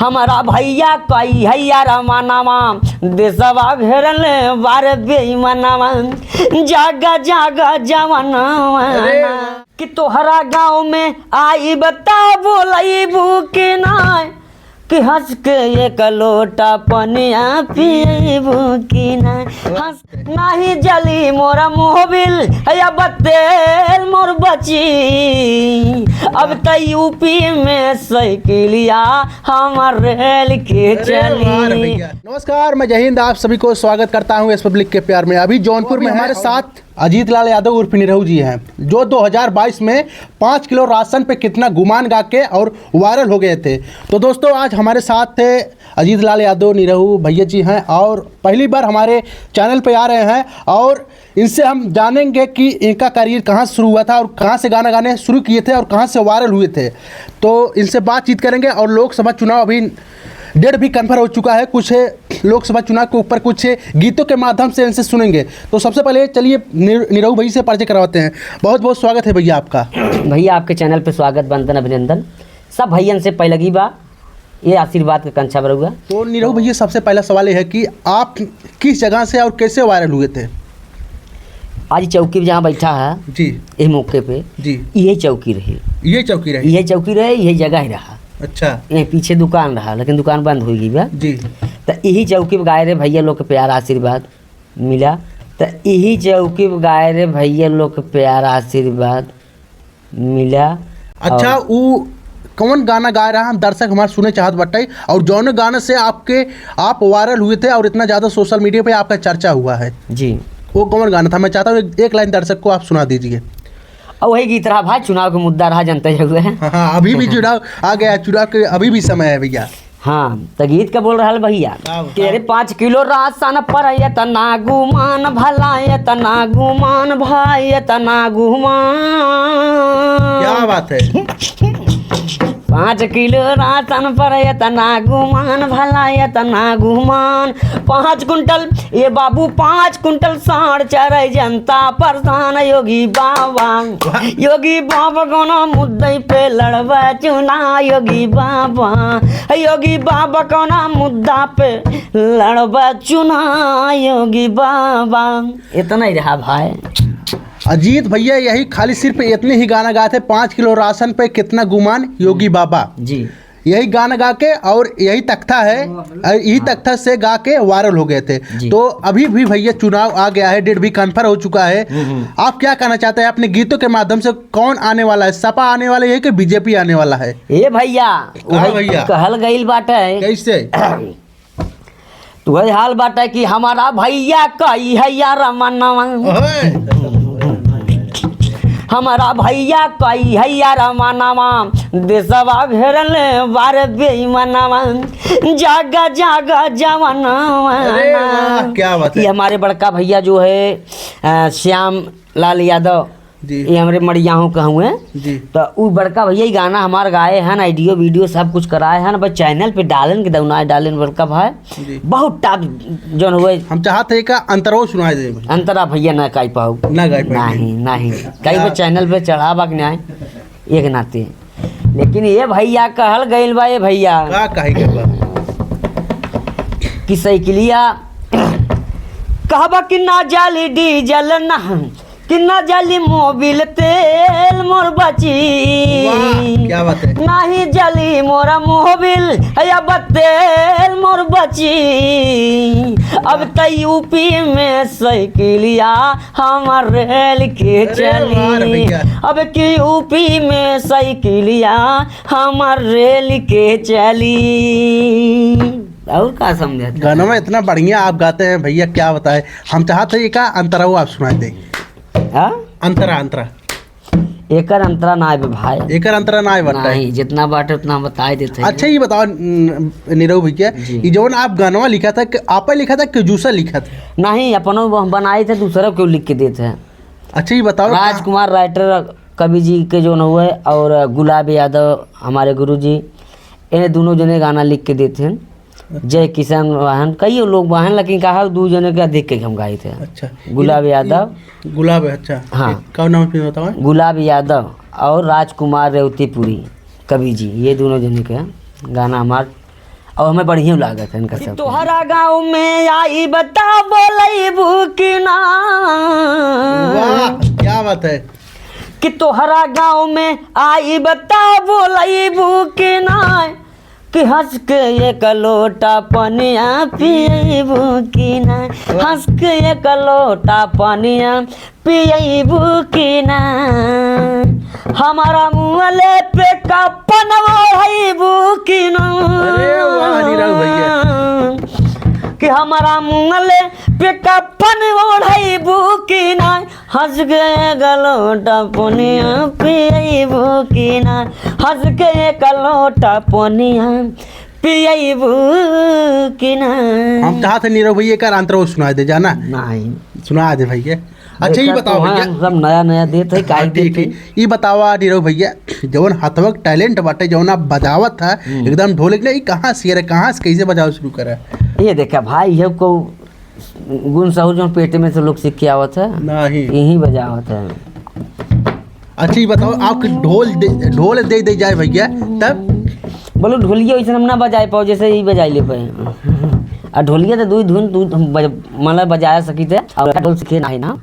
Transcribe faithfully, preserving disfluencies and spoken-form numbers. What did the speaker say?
हमारा भैया कई है यार मनावा, देशवा घेरले बारे बेईमानवा। जागा जागा जवानवा। अरे वाह। कि तोहरा गाँव में आई बता बोलैबू कि नाय, कि हँस के एक लोटा पनिया पियैबू कि नाय। हँस नहीं जली मोरा मोबिल, अब तेल मोर बची। अब त यूपी में साइकिलिया हमार रेल के अरे वाह रे चली। भैया। नमस्कार, मैं जय हिंद, आप सभी को स्वागत करता हूँ इस पब्लिक के प्यार में। अभी जौनपुर में हमारे साथ अजीत लाल यादव उर्फ निरहू जी हैं, जो दो हज़ार बाईस में पाँच किलो राशन पे कितना गुमान गा के और वायरल हो गए थे। तो दोस्तों, आज हमारे साथ थे अजीत लाल यादव निरहू भैया जी हैं और पहली बार हमारे चैनल पे आ रहे हैं और इनसे हम जानेंगे कि इनका करियर कहाँ शुरू हुआ था और कहाँ से गाना गाने शुरू किए थे और कहाँ से वायरल हुए थे। तो इनसे बातचीत करेंगे। और लोकसभा चुनाव अभी डेट भी कन्फर्म हो चुका है, कुछ लोकसभा चुनाव के ऊपर कुछ गीतों के माध्यम से इनसे सुनेंगे। तो सबसे पहले चलिए निर-, निरहू भैया से परिचय करवाते हैं। बहुत बहुत स्वागत है भैया आपका। भैया, आपके चैनल पे स्वागत, वंदन, अभिनंदन। सब भैयन से पैलगी बा, ये आशीर्वाद के कंछा बरुआ। तो निरहू भैया, सबसे पहला सवाल ये है कि आप किस जगह से और कैसे वायरल हुए थे? आज चौकी पे जहाँ बैठा है, जी। इस मौके पे, जी। यही चौकी रही। ये चौकी रही? यही चौकी रहे, यही जगह ही रहा। अच्छा। ये पीछे दुकान रहा, लेकिन दुकान बंद हो गई बा। जी। त यही चौकी पे गाए रहे भैया लोग के प्यार आशीर्वाद मिला। त यही चौकी पे गाए रहे भैया लोग के प्यार आशीर्वाद मिला। अच्छा, और उ कौन गाना गाए रहा, हम दर्शक हमारे सुने चाहत बाटे, और जौन गाना से आपके, आप वायरल हुए थे और इतना ज्यादा सोशल मीडिया पे आपका चर्चा हुआ है? जी। वो कौन गाना था? मैं चाहता हूँ एक, एक लाइन दर्शक को आप सुना दीजिए। और वही गीत रहा भाई, चुनाव के मुद्दा रहा, जनता ही हुए हैं। हाँ, हाँ, अभी भी चुनाव आ गया, चुनाव के अभी भी समय है भैया। हाँ, त गीत का बोल रहल भैया। का, कि अरे, का? पाँच किलो राशन पर एतना गुमान भला, एतना गुमान भाई, एतना गुमान। क्या बात है? पाँच किलो राशन पर एतना गुमान भला, एतना गुमान। पाँच कुंटल, ए बाबू, पाँच कुंटल साँड़ चरे जनता परेशान। योगी बाबा, वाह। योगी बाबा कौना मुद्दे पे लड़बे चुनाव, योगी बाबा, योगी बाबा कौना मुद्दा पे लड़बे चुनाव, योगी बाबा। इतना ही रहा भाई। अजीत भैया यही खाली सिर्फ इतने ही गाना गाए थे, पाँच किलो राशन पे कितना गुमान योगी बाबा। जी। यही गाना गा के और यही तख्ता है, और यही हाँ। तख्ता से गा के वायरल हो गए थे। जी। तो अभी भी भैया चुनाव आ गया है, डेट भी कन्फर्म हो चुका है। हम्म, हम्म। आप क्या कहना चाहते हैं अपने गीतों के माध्यम से, कौन आने वाला है? सपा आने वाला है कि बीजेपी आने वाला है? ए भैया, हाँ वही भैया। कहल गइल बाटे। कैसे? तो वही हाल बाटे कि हमारा भैया कई है यार मनवा। ओए। हमारा भैया कई है यार मनवा, देशवा घेरले बारे बेईमानवा। जागा जागा जवानवा। अरे वाह, क्या बात है। ये हमारे बड़का भैया जो है, अ, श्याम लाल यादव, जी। ये हमरे मड़ियाहों का हुए। जी। तो उ बड़का भैया ये गाना हमार गाए हन, ऑडियो वीडियो सब कुछ कराए हन, बस चैनल पे डालन के दौनाए डालन बड़का भाई। जी। बहुत टॉप जौन हुए। हम चाहत है का अंतरो सुनाए दे भाई। अंतरा भैया ना गाई पाऊ। ना गाई पाऊ। नहीं, नहीं। कई क्या? बे चैनल पे चढ़ावा के नहीं, एक नाते। लेकिन ये भैया कहल गइल बा, ये भैया। का कहे के बा? कि साइकिलिया कहबा कि ना जाली डीजल ना, कि ना जाली मोबिल तेल मोर बची। वाह, क्या बात है। नाही जाली मोरा मोबिल, अब तेल मोर बची। अब त यूपी में साइकिलिया हमार रेल के अरे वाह रे चली। भैया। अब की यूपी में साइकिलिया हमार रेल के चली। और का समझे? गाना में इतना बढ़िया आप गाते हैं भैया, क्या बताए। हम चाहते हैं का अंतरा वो आप सुनाए दें। हाँ? अंतरा, अंतरा। एकर अंतरा ना आवे भाई। एकर अंतरा ना आवे बाटे। नहीं, जितना बाटे उतना हम बताए देते हैं। अच्छा, ये बताओ, न-, निरहू भैया, जी। ये जौन आप गानवा लिखा था, कि आपे लिखा था कि जूसा लिखा था? नहीं, अपनो ब-, बनाए थे, दूसरा क्यों लिख के देते हैं। अच्छा, ये बताओ, राजकुमार राइटर कवि जी के जौन हुए और गुलाब यादव हमारे गुरु जी, इन्हें दोनों जने गाना लिख के देते हैं। जय किशन वाहन, कई लोग वाहन, लेकिन कहा दू जने के अधिक के हम गाए थे। अच्छा। गुलाब ये यादव। गुलाब, अच्छा। हाँ। ये का नाम फिर बताओ? गुलाब यादव और राजकुमार रेवतीपुरी कवि जी, ये दोनों जने के गाना हमार और हमें बढ़िया लागत है इनका कि सब। तोहरा गाँव में आई बता बोलैबू कि ना? वाह, क्या बात है। कि तोहरा गाँव में आई बता बोलैबू कि ना? कि हँस के एक लोटा पनिया पियैबू कि ना? वाह। हँस के एक लोटा पनिया पियैबू कि ना? हमारा मुँहले पे कफन ओढ़ैबू कि ना? अरे वाह, नीरज भैया। कि हमारा मुँहले पे कफन ओढ़ैबू कि ना? हँस के एक लोटा पनिया पियैबू कि ना? हँस के एक लोटा पनिया पियैबू कि ना? हम चाहत है नीरज भैया का अंतरा सुनाइ दे जाना। नहीं। सुनाइ दे भैया। अच्छा, ये देखा बताओ तो भैया। हम सब नया नया देत है, काहे हाँ, ठीक, देत है? ठीक। ये बतावा नीरज भैया, जवन हथवा के talent बाटे, जवन आप बजावत है, हम्म। एकदम ढोलक ने, ये कहाँ से, अरे कहाँ से, कैसे बजावे शुरू करा? ये देखा भाई, ये को गुण सहूर जौन पेटे में से लोग सीख के आवत है, नहीं। यही बजावत है। अच्छा, ये बताओ, आपके ढोल दे, ढोल दे दे जाए भैया, तब? बोलो, ढोलिया वैसे हम ना बजाए पाओ, जैसे ही बजाए ले पाए। आ ढोलिया तो दू धुन, दू धुन बज-, मतलब बजाए सकी थे, और ढोल सीखे नहीं ना।